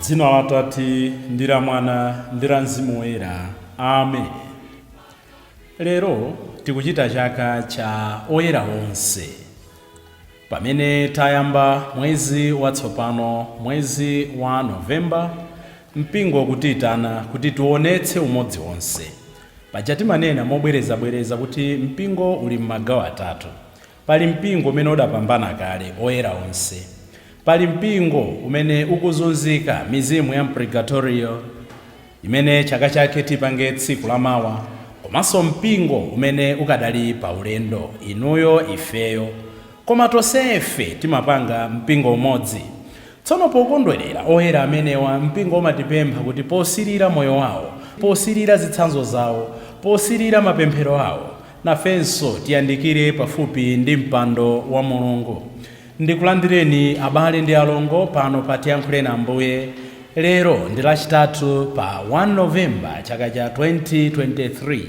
Dzina la Atate ndi la Mwana ndi la Mzimu Woyera. Amen. Lero tikuchita chaka cha oyera onse. Pamene tayamba mwezi watsopano, mwezi wa Novemba, mpingo ukutiyitana kuti tionetse umodzi wonse. Paja timanena mobwerezabwereza kuti mpingo uli m'magawo atatu. Pali mpingo umene udapambana kale, oyera onse. Pali mpingo umene ukuzunzika, mizimu ya mpurgatorio, imene chaka chake tipange tsiku la mawa, komanso mpingo umene ukadali pa ulendo, inuyo, ifeyo. Koma tonsefe timapanga mpingo umodzi. Tsono pokondwerera oyera amenewa, mpingo umatipempha kuti posirira moyo wawo, posirira zitsanzo zawo, posirira mapemphero awo, nafenso tiyandikire pafupi ndi mpando wa Mulungu. Ndikulandireni abale ndi alongo pano pa Tiyankhuleni Ambuye. Lero ndi Lachitatu pa 1 Novemba chaka cha 2023.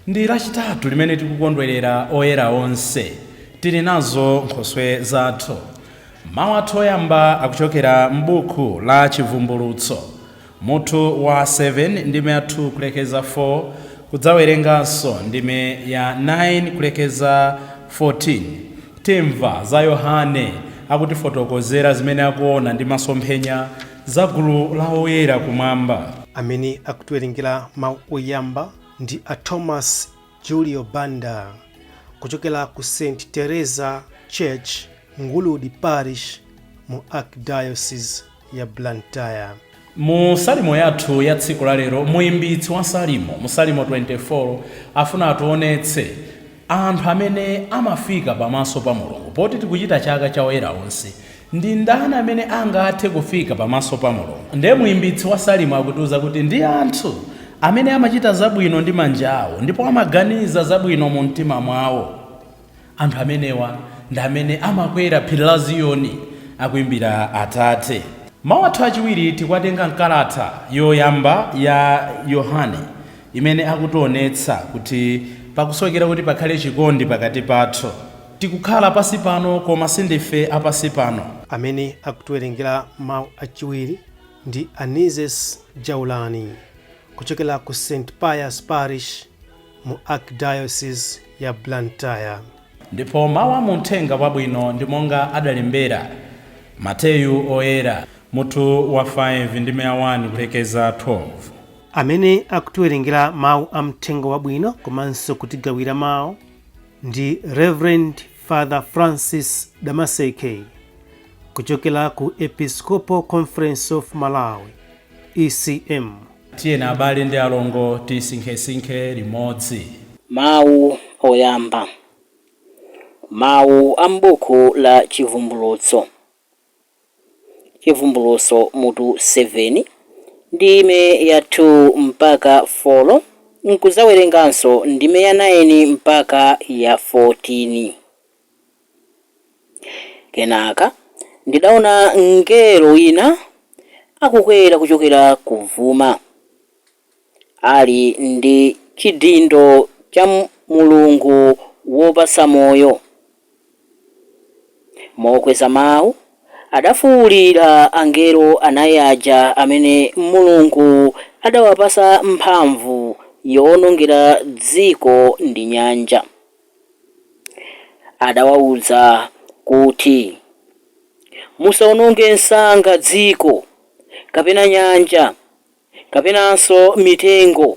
Ndi Lachitatu limene tikukondwerera oyera onse. Tili nazo nkhoswe zathu. Mawu athu oyamba akuchokera m'buku la Chivumbulutso, mutu wa 7 ndime ya 2 kulekeza 4, kudzawerenganso ndime ya 9 kulekeza 14. Timva za Yohane akutifotokozera zimene akuona ndi masomphenya za gulu la oyera kumwamba. Amene akutiwerengera mawu oyamba ndi a Thomas Julio Banda kuchokera ku St Teresa Church, Nguludi Parish, mu Archdiocese ya Blantyre. Mu salimo yathu ya tsiku la lero, muimbitsi wa salimo mu Salimo 24 afuna ationetse anthu amene amafika pamaso pa Mulungu. Poti tikuchita chaka cha oyera onse, ndi ndani amene angathe kufika pamaso pa Mulungu? Ndiye muimbitsi wa salimo akutiuza kuti ndi anthu amene amachita zabwino ndi manja awo ndipo amaganiza zabwino mu mtima mwawo. Anthu amenewa ndi amene amakwera phiri la Ziyoni akuimbira Atate. Mawu athu achiwiri tikuwatenga mkalata yoyamba ya Yohane, imene akutionetsa kuti pakusowekera kuti pakhale chikondi pakati pathu. Tikukhala pasi pano, koma sindife apasi pano. Amene akutiwerengera mawu achiwiri ndi Anises Jaulani kuchokera ku St Pius Parish mu Archdiocese ya Blantyre. Ndipo mawu a muthenga wabwino ndi monga adalembera Mateyu Oyera, mutu wa 5 ndime ya 1 kulekeza 12. Amene akutiwerengera mawu a mthenga wabwino komanso kutigawira mawu ndi Reverend Father Francis Damaseke kuchokera ku Episcopal Conference of Malawi, ECM. Tiyeni abale ndi alongo tisinkhesinkhe limodzi. Mawu oyamba, mawu a m'buku la Chivumbulutso, Chivumbulutso mutu 7 ndime ya 2 mpaka 4, nkuzawerenganso ndime ya 9 mpaka ya 14. Kenaka ndidaona mngelo wina akukwera kuchokera kuvuma, ali ndi chidindo cha Mulungu wopatsa moyo. Mokweza mawu adafuwulira angelo anayi aja amene Mulungu adawapasa mphamvu yowonongera dziko ndi nyanja. Adawawuza kuti, "Musawononge msanga dziko kapena nyanja kapenanso mitengo.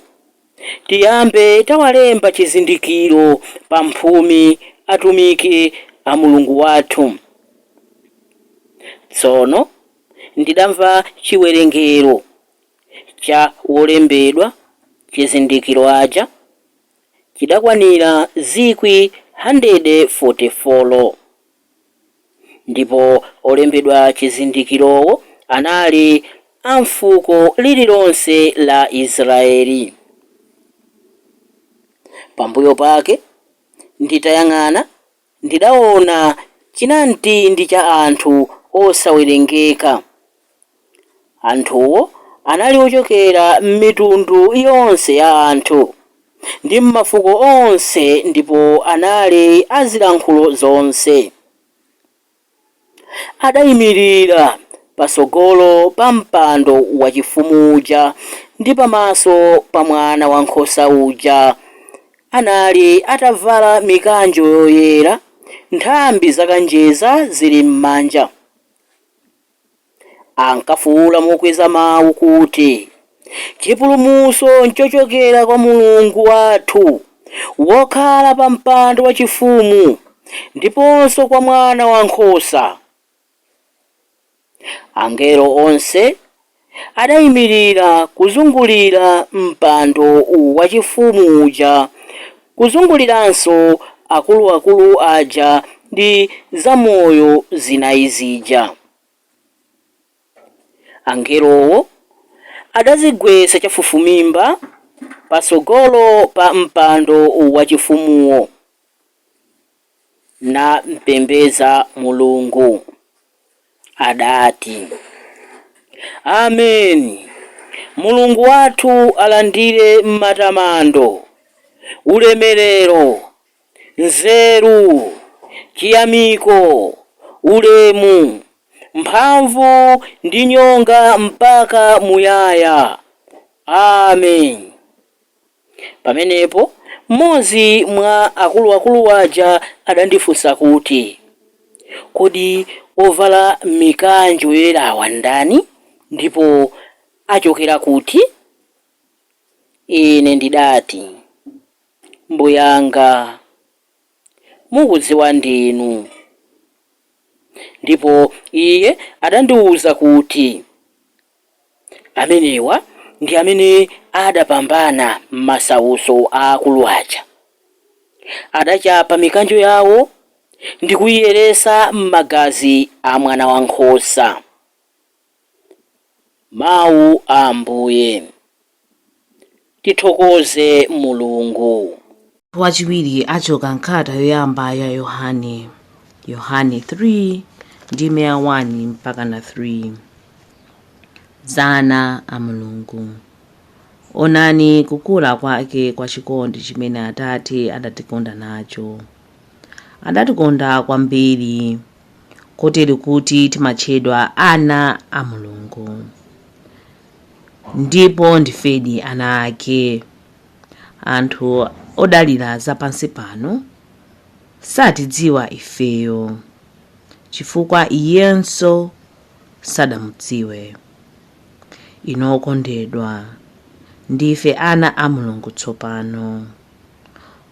Tiyambe tawalemba chizindikiro pa mphumi atumiki a Mulungu wathu." Tsono ndidamva chiwerengero cha wolembedwa chizindikiro aja chidakwanira 144,000, ndipo olembedwa chizindikirowo anali a mfuko lililonse la Israeli. Pambuyo pake nditayang'ana, ndidaona chinamtindi cha anthu osawerengeka. Anthuwo anali ochokera m'mitundu yonse ya anthu ndi m'mafuko onse, ndipo anali azilankhulo zonse. Adayimirira Pasogolo pa mpando wachifumu uja ndi pamaso pa mwana wankhosa uja. Anali atavala mikanjo yoyera, nthambi zakanjeza zili m'manja. Ankafuwula mokweza mawu kuti, "Chipulumutso nchochokera kwa Mulungu wathu wokhala pa mpando wachifumu, ndiponso kwa mwana wankhosa." Angelo onse adayimirira kuzungulira mpando wachifumu uja, kuzunguliranso akuluakulu aja ndi zamoyo zinayi zija. Angelowo adazigwetsa chafufumimba patsogolo pa mpando wachifumuwo nampembedza Mulungu. Adati, "Ameni! Mulungu wathu alandire matamando, ulemerero, nzeru, chiyamiko, ulemu, mphamvu ndi nyonga mpaka muyaya. Amen." Pamenepo mmodzi mwa akuluakulu aja adandifunsa kuti, "Kodi ovala mikanjo yoyerawa ndani, ndipo achokera kuti?" Ine ndidati, "Mbuyanga, mukudziwa ndinu." Ndipo iye adandiwuza kuti, "Amenewa ndi amene adapambana m'masautso aakulu aja. Adachapa mikanjo yawo ndi kuyiyeretsa m'magazi a mwana wankhosa." Mawu a Ambuye. Tithokoze Mulungu. Wachiwiri achoka nkhata yoyamba ya Yohane, Yohane 3 ndime ya 1 mpaka na 3. Zana a Mulungu, onani kukula kwake kwa chikondi chimene Atate adatikonda nacho. Adatikonda kwambiri kotero kuti timatchedwa ana a Mulungu, ndipo ndifedi ana ake. Anthu odalira zapansi pano satidziwa ifeyo, chifukwa iyenso sadamudziwe. Inu okondedwa, ndife ana a Mulungu tsopano.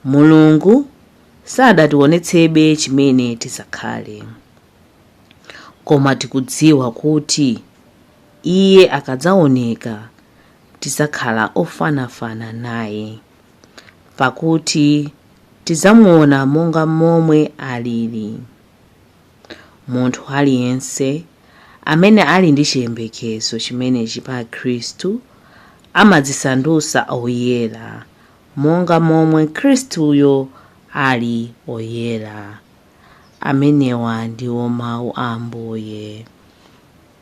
Mulungu sadationetsebe chimene tizakhale, koma tikudziwa kuti iye akadzaoneka tidzakhala ofanafana naye, pakuti tidzamuona monga momwe alili. Munthu aliyense amene ali ndi chiyembekezo chimenechi pa Khristu amadzisandutsa oyera monga momwe Khristuyo ali oyera. Amenewa ndiwo mawu a Ambuye.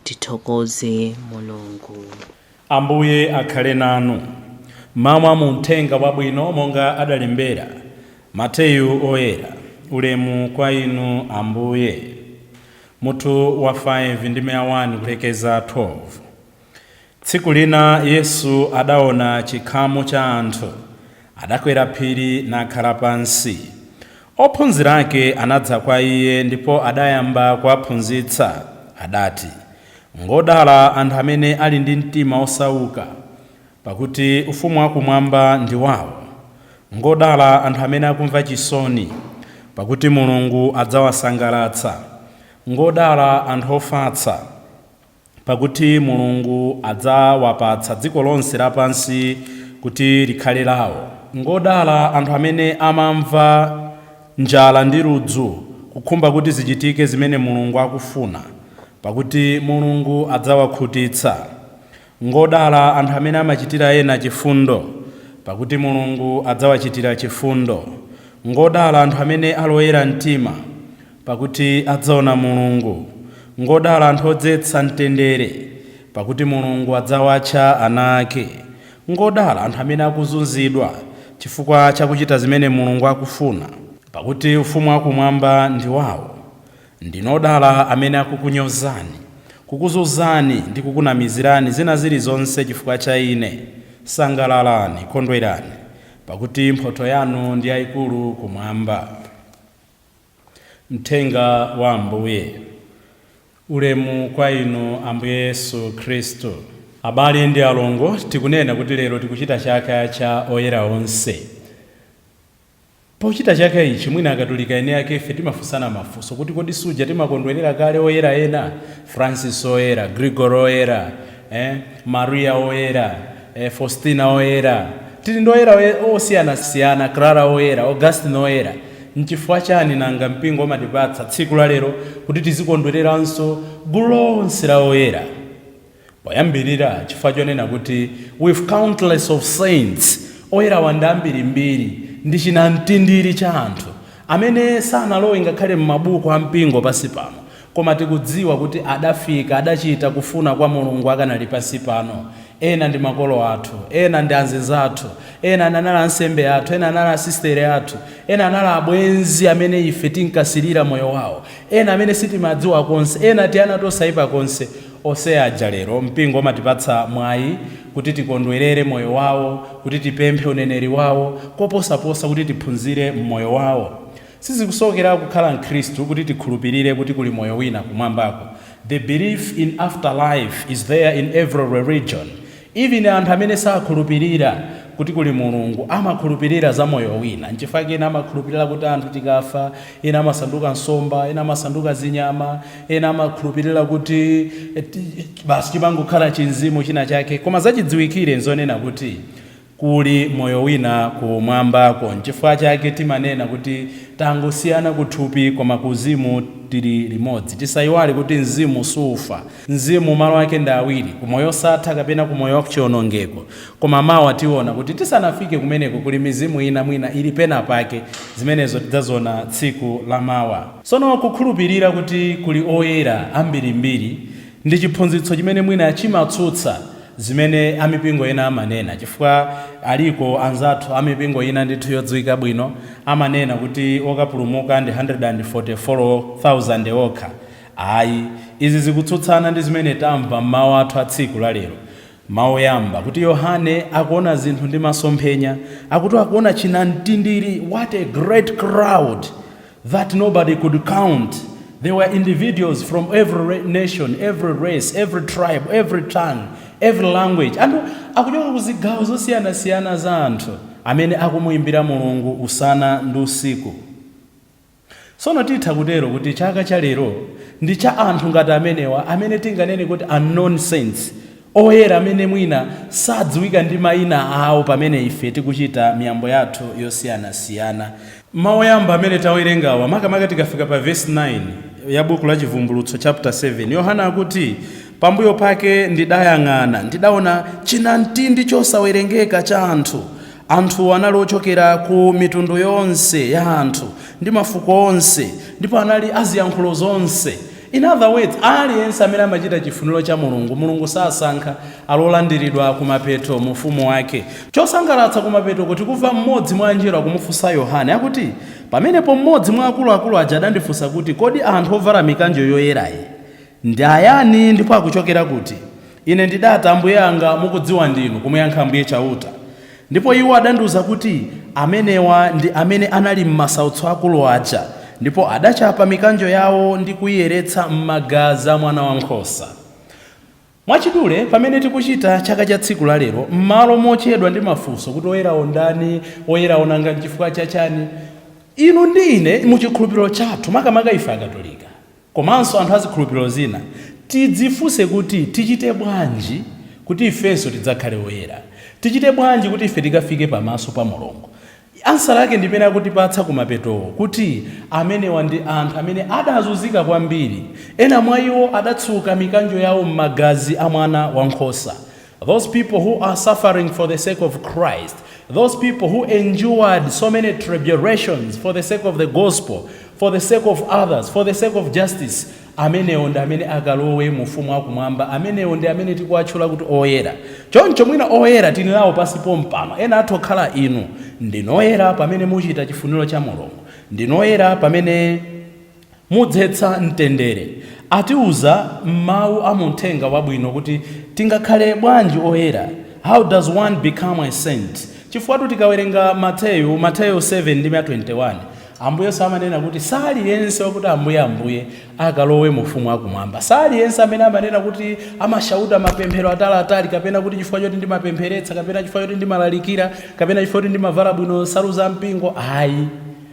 Tithokoze Mulungu. Ambuye akhale nanu. Mawu mu Mthenga Wabwino monga adalembera Mateyu Oyera. Ulemu kwa inu, Ambuye. Mutu wa 5 ndi 1 kulekeza 12. Tsiku lina Yesu adaona chikhamu cha anthu, adakwera phiri nakhala pansi. Ophunzira ake anadza kwa iye, ndipo adayamba kuwaphunzitsa. Adati, "Ngodala anthu amene ali ndi mtima osauka, pakuti ufumu wakumwamba ndi wawo. Ngodala anthu amene akumva chisoni, pakuti Mulungu adzawasangalatsa. Ngodala anthu ofatsa, pakuti Mulungu adzawapatsa dziko lonse lapansi kuti likhale lawo. Ngodala anthu amene amamva njala ndi ludzu, kukhumba kuti zichitike zimene Mulungu akufuna, pakuti Mulungu adzawakhutitsa. Ngodala anthu amene amachitira ena chifundo, pakuti Mulungu adzawachitira chifundo. Ngodala anthu amene aloyera mtima, pakuti adzaona Mulungu. Ngodala anthu odzetsa mtendere, pakuti Mulungu adzawatcha ana ake. Ngodala anthu amene akuzunzidwa chifukwa chakuchita zimene Mulungu akufuna, pakuti ufumu wakumwamba ndi wawo. Ndinodala amene akukunyozani, Kukuzunzani ndi kukunamizirani zina zilizonse chifukwa cha ine. Sangalalani, kondwerani, pakuti mphotho yanu ndi yayikulu kumwamba. Mthenga wa Ambuye. Ulemu kwa inu, Ambuye Yesu Khristu. Abale ndi alongo, tikunena kuti lero tikuchita chaka cha oyera onse. Pochita chaka ichi, mwina Akatolika ene ake ife timafunsana mafunso kuti, kodi suja timakondwerera kale oyera ena? Francis oyera, Gregory oyera, Maria oyera, Faustina oyera, tili ndi oyera osiyanasiyana, Clara oyera, Augustine oyera. Nchifukwa chani nanga mpingo umatipatsa tsiku la lero kuti tizikondwereranso gulu lonse la oyera? Poyambirira, chifukwa chonena kuti with countless of saints, oyera wanda ambirimbiri ndi chinamtindiri cha anthu amene sanalowe ngakhale m'mabuku a mpingo pasi pano, koma tikudziwa kuti adafika, adachita kufuna kwa Mulungu akanali pasi pano. Ena ndi makolo athu, ena ndi anzathu, ena anali ansembe athu, ena anali asistere athu, ena anali abwenzi amene ife tinkasirira moyo wawo, ena amene sitimadziwa konse, ena tiana tosayipa konse. Onse aja lero mpingo umatipatsa mwayi kuti tikondwerere moyo wawo, kuti tipemphe uneneri wawo, koposaposa kuti tiphunzire mmoyo wawo. Sizikusokera kukhala mkhristu kuti tikhulupirire kuti kuli moyo wina kumwambako. The belief in afterlife is there in every religion. Even anthu amene sakhulupirira kuti kuli Mulungu amakhulupirira za moyo wina. Nchifukwa ena amakhulupirira kuti anthu tikafa, ena amasanduka nsomba, ena amasanduka zinyama, ena amakhulupirira kuti basi chimangokhala chinzimu china chake. Koma zachidziwikire nzonena kuti kuli moyo wina kumwambako. Nchifukwa chake timanena kuti tangosiyana kuthupi, koma kuzimu tili limodzi. Tisayiwale kuti mzimu sufa. Mzimu malo ake ndi awiri: kumoyo osatha kapena kumoyo wakuchiwonongeko. Koma mawa tiona kuti tisanafike kumeneko kuli mizimu ina mwina ili pena pake. Zimenezo tidzaziona tsiku la mawa. Tsono kukhulupirira kuti kuli oyera ambirimbiri ndi chiphunzitso chimene mwina chimatsutsa zimene amipingo ena amanena, chifukwa aliko anzathu amipingo ina ndithu yodziwika bwino amanena kuti okapulumuka ndi 144,000 okha. Ayi, izi zikutsutsana ndi zimene tamva m'mawu athu a tsiku la lero. Mawu yamba kuti Yohane akuona zinthu ndi masomphenya, akuti akuona chinamtindiri. What a great crowd that nobody could count! There were individuals from every nation, every race, every tribe, every tongue, every language. Anthu akuchoka ku zigawo zosiyanasiyana za anthu amene akumuyimbira Mulungu usana ndi usiku. Tsono titha kutero kuti chaka cha lero ndi cha anthu ngati amenewa, amene tinganene kuti unknown saints, oyera amene mwina sadziwika ndi mayina awo pamene ife tikuchita miyambo yathu yosiyanasiyana. Mawu oyamba amene tawerengawa, makamaka tikafika pa verse 9 ya buku la Chivumbulutso chapter 7, Yohana akuti, "Pambuyo pake ndidayang'ana, ndidaona chinamtindi chosawerengeka cha anthu. Anthu anali ochokera ku mitundu yonse ya anthu ndi mafuko onse, ndipo anali aziyankhulo zonse." In other words, aliyense amene amachita chifuniro cha Mulungu, Mulungu sasankha, alolandiridwa kumapeto mu ufumu wake. Chosangalatsa, kumapeto kuti kumva mmodzi mwa anjelo akumufunsa Yohane, akuti, "Pamenepo mmodzi mwa akuluakulu aja adandifunsa kuti, 'Kodi anthu ovala mikanjo yoyerayi ndi ayani, ndipo akuchokera kuti?' Ine ndidati, 'Ambuye anga, mukudziwa ndinu.' Kumuyankha Ambuye Chauta. Ndipo iwo adandiwuza kuti, 'Amenewa ndi amene anali m'masautso akulu aja, ndipo adachapa mikanjo yawo ndi kuyiyeretsa m'magazi a Mwana wankhosa.'" Mwachidule, pamene tikuchita chaka cha tsiku la lero, m'malo mochedwa ndi mafunso kuti oyerawo ndani, oyerawo nanga nchifukwa chachani, inu ndi ine muchikhulupiriro chathu, makamaka ife Akatolika komanso anthu azikhulupiriro zina, tidzifunse kuti tichite bwanji kuti ifenso tidzakhale oyera? Tichite bwanji kuti ife tikafike pamaso pa Mulungu? Answer yake ndimene akutipatsa kumapetowo kuti amenewa ndi anthu amene adazunzika kwambiri. Ena mwa iwo adatsuka mikanjo yawo m'magazi a Mwana wankhosa. Those people who are suffering for the sake of Christ, those people who endured so many tribulations for the sake of the gospel, for the sake of others, for the sake of justice, amenewo ndi amene akalowe mu ufumu wakumwamba. Amenewo ndi amene tikuwatchula kuti oyera. Choncho mwina oyera tili nawo pasi pompano. Ena athu okhala inu ndinoyera pamene muchita chifuniro cha Mulungu, ndinoyera pamene mudzetsa mtendere. Atiuza m'mawu a muthenga wabwino kuti tingakhale bwanji oyera. How does one become a saint? Chifukwa tikawerenga Mateyu 7 ndi 21, Ambuye Yesu amanena kuti saliyense wakuti "Ambuye, Ambuye" akalowe mu ufumu wakumwamba. Saliyense amene amanena kuti amashauta mapemphero ataliatali, kapena kuti chifukwa choti ndimapempheretsa, kapena chifukwa choti ndimalalikira, kapena chifukwa choti ndimavala bwino nsalu za mpingo. Ayi,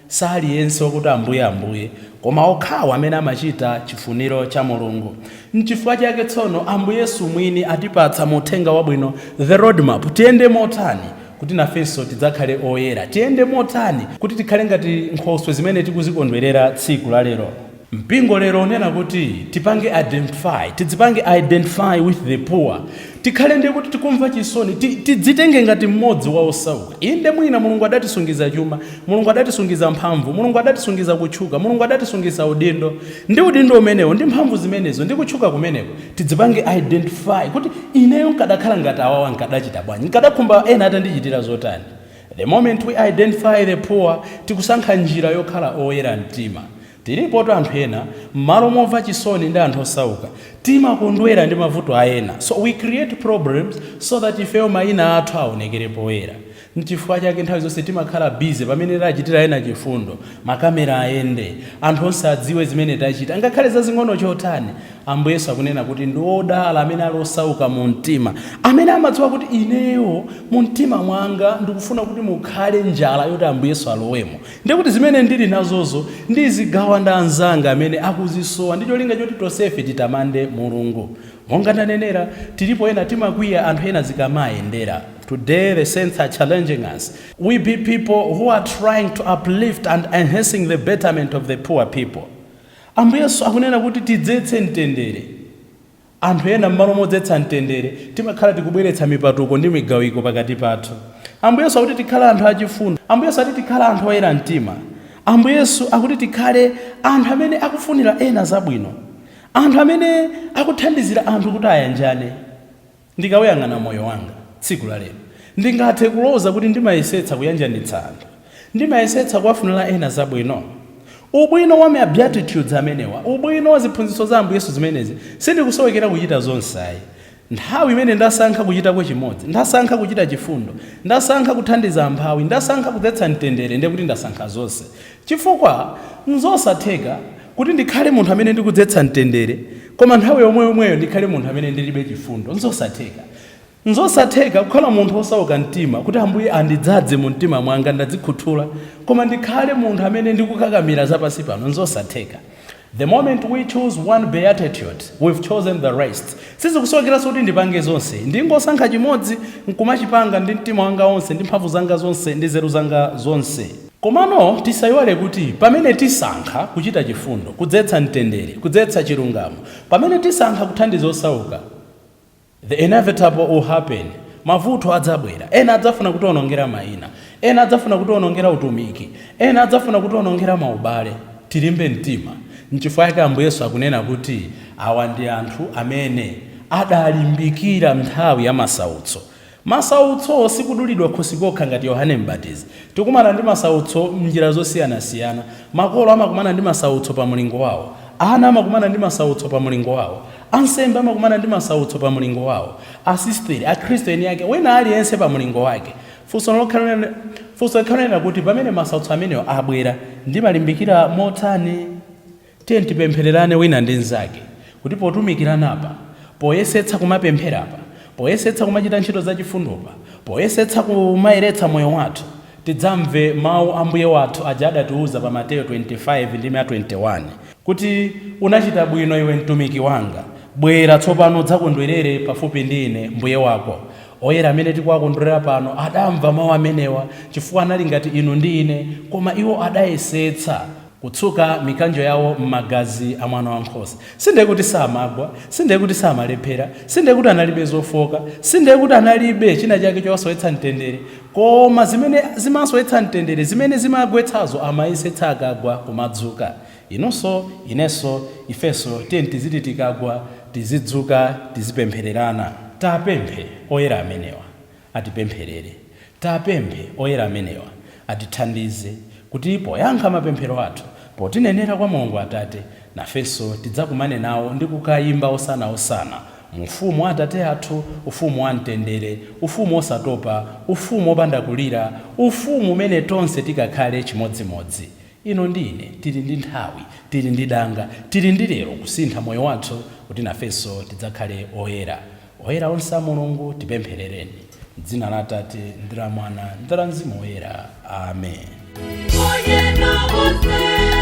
saliyense wakuti "Ambuye, Ambuye", koma okhawo amene amachita chifuniro cha Mulungu. Nchifukwa chake tsono Ambuye Yesu mwini atipatsa mu uthenga wabwino the roadmap: tiyende motani kuti nafenso tidzakhale oyera? Tiyende motani kuti tikhale ngati nkhoswe zimene tikuzikondwerera tsiku la lero? Mpingo lero unena kuti tipange identify, tidzipange identify with the poor. Tikhale ndiye kuti tikumva chisoni, tidzitenge ngati mmodzi wa osauka. Inde, mwina Mulungu adatisungiza chuma, Mulungu adatisungiza mphamvu, Mulungu adatisungiza kutchuka, Mulungu adatisungiza udindo. Ndi udindo umenewo, ndi mphamvu zimenezo, ndi kutchuka kumeneko, tidzipange identify kuti ineyo nkadakhala ngati awawa, nkadachita bwanji? Nkadakhumba ena atandichitira zotani? The moment we identify the poor, tikusankha njira yokhala oyera mtima. Tilipotu anthu ena, m'malo momva chisoni ndi anthu osauka, timakondwera ndi mavuto a ena. So we create problems so that ifeyo mayina athu aonekere poyera. Nchifukwa chake nthawi zonse timakhala busy pamene tachitira ena chifundo, makamera ayende, anthu onse adziwe zimene tachita, ngakhale zazing'ono chotani. Ambuye Yesu akunena kuti ndi odala amene ali osauka mu mtima, amene amadziwa kuti ineyo mu mtima mwanga ndikufuna kuti mukhale njala yoti Ambuye Yesu alowemo, ndiye kuti zimene ndili nazozo ndizigawa ndi anzanga amene akuzisowa, ndi cholinga choti tonsefe titamande Mulungu. Monga ndanenera, tilipo ena timakwiya anthu ena zikamayendera. Today the saints are challenging us: we be people who are trying to uplift and enhancing the betterment of the poor people. Ambuye Yesu akunena kuti tidzetse mtendere. Anthu ena, m'malo modzetsa mtendere, timakhala tikubweretsa mipatuko ndi migawiko pakati pathu. Ambuye Yesu akuti tikhale anthu achifundo. Ambuye Yesu akuti tikhale anthu oyera mtima. Ambuye Yesu akuti tikhale anthu amene akufunira ena zabwino, anthu amene akuthandizira anthu kuti ayanjane. Ndikawuyang'ana moyo wanga tsiku la lero, ndingathe kuloza kuti ndimayesetsa kuyanjanitsa anthu, ndimayesetsa kuwafunira ena zabwino. Ubwino wa ma Beatitudes amenewa, ubwino wa ziphunzitso za Ambuye Yesu zimenezi, sindikusowekera kuchita zonse ayi. Nthawi imene ndasankha kuchitako chimodzi, ndasankha kuchita chifundo, ndasankha kuthandiza amphawi, ndasankha kudzetsa mtendere, ndiye kuti ndasankha zonse, chifukwa nzosatheka kuti ndikhale munthu amene ndikudzetsa mtendere koma nthawi yomweyomweyo ndikhale munthu amene ndilibe chifundo. Nzosatheka. Nzosatheka kukhala munthu osauka mtima, kuti Ambuye andidzadze mu mtima mwanga, ndadzikhuthula, koma ndikhale munthu amene ndikukakamira zapasi pano. Nzosatheka. The moment we choose one beatitude, we've chosen the rest. Sizikusowekeranso kuti ndipange zonse. Ndingosankha chimodzi nkumachipanga ndi mtima wanga wonse, ndi mphamvu zanga zonse, ndi nzeru zanga zonse. Komano tisayiwale kuti pamene tisankha kuchita chifundo, kudzetsa mtendere, kudzetsa chilungamo, pamene tisankha kuthandiza osauka, the inevitable will happen. Mavuto adzabwera. Ena adzafuna kutiwonongera mayina, ena adzafuna kutiwonongera utumiki, ena adzafuna kutiwonongera maubale. Tilimbe mtima. Nchifukwa chake Ambuye Yesu akunena kuti awa ndi anthu amene adalimbikira nthawi ya masautso. Masautso sikudulidwa khosi kokha ngati Yohane Mbatizi. Tikumana ndi masautso mnjira zosiyanasiyana. Makolo amakumana ndi masautso pa mlingo wawo, ana amakumana ndi masautso pa mlingo wawo, ansembe amakumana ndi masautso pa mlingo wawo, asisteri, akhristu eni ake, wina aliyense pa mlingo wake. Funso likhalanena kuti pamene masautso amenewo abwera, ndimalimbikira motani? Tiye tipemphererane wina ndi mnzake kuti potumikiranapa, poyesetsa kumapempherapa, poyesetsa kumachita ntchito zachifundopa, poyesetsa kumayeretsa moyo wathu, tidzamve mawu a Mbuye wathu aja adatiuza pa Mateyo 25 ndi 21 kuti, "Unachita bwino iwe mtumiki wanga, bwera tsopano udzakondwerere pafupi ndi ine mbuye wako." Oyera amene tikuwakondwerera pano adamva mawu amenewa chifukwa anali ngati inu ndi ine, koma iwo adayesetsa kutsuka mikanjo yawo m'magazi a Mwana wankhosa. Sindiye kuti samagwa, sindiye kuti samalephera, sindiye kuti analibe zofoka, sindiye kuti analibe china chake chowasowetsa mtendere, koma zimene zimasowetsa mtendere, zimene zimagwetsazo, amayesetsa akagwa kumadzuka. Inunso, inenso, ifenso, tiye tiziti tikagwa tizidzuka, tizipemphererana. Tapemphe oyera amenewa atipempherere, tapemphe oyera amenewa atithandize kuti poyankha mapemphero athu, potinenera kwa Mulungu Atate. Nafenso tidzakumane nawo ndi kukayimba osana mu ufumu wa Atate athu, ufumu wa mtendere, ufumu osatopa, ufumu wopanda kulira, ufumu umene tonse tikakhale chimodzimodzi. Ino ndi ine tili ndi nthawi, tili ndi danga, tili ndi lero kusintha moyo wathu kuti nafenso tidzakhale oyera. Oyera onse a Mulungu, tipempherereni. Dzina la Atate ndi la Mwana ndi la Mzimu Woyera, amen. Oyera onse.